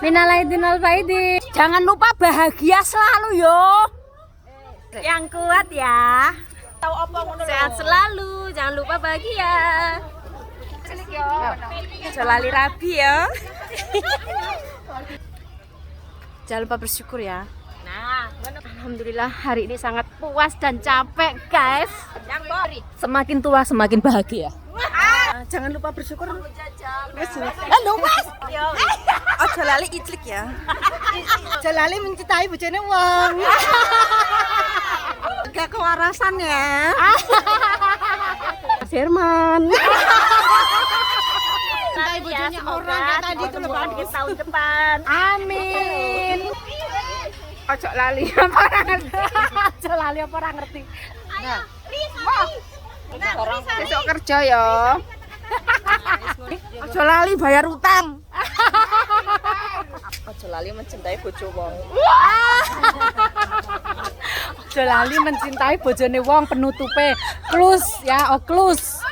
Minal aidin wal faidin. Jangan lupa bahagia selalu yo. Yang kuat ya. Sehat selalu, jangan lupa bahagia. Aja lali rabi ya. Jangan lupa bersyukur ya. Alhamdulillah, hari ini sangat puas dan capek, guys. Semakin tua semakin bahagia. Jangan lupa bersyukur. Halo, Mas. Ojo lali iclik ya. Ojo lali mencintai bojone wong. Gak kewarasan ya. Firman. Cintai bojone orang kayak tadi itu loh, Pak. Tahun depan. Amin. Ojo lali apa ora ngerti. Aja lali apa ora ngerti. Besok kerja ya. Ojo lali bayar utang. Ojo lali mencintai bojo wong. Aja lali mencintai bojone wong, penutupe. Close ya, oh close.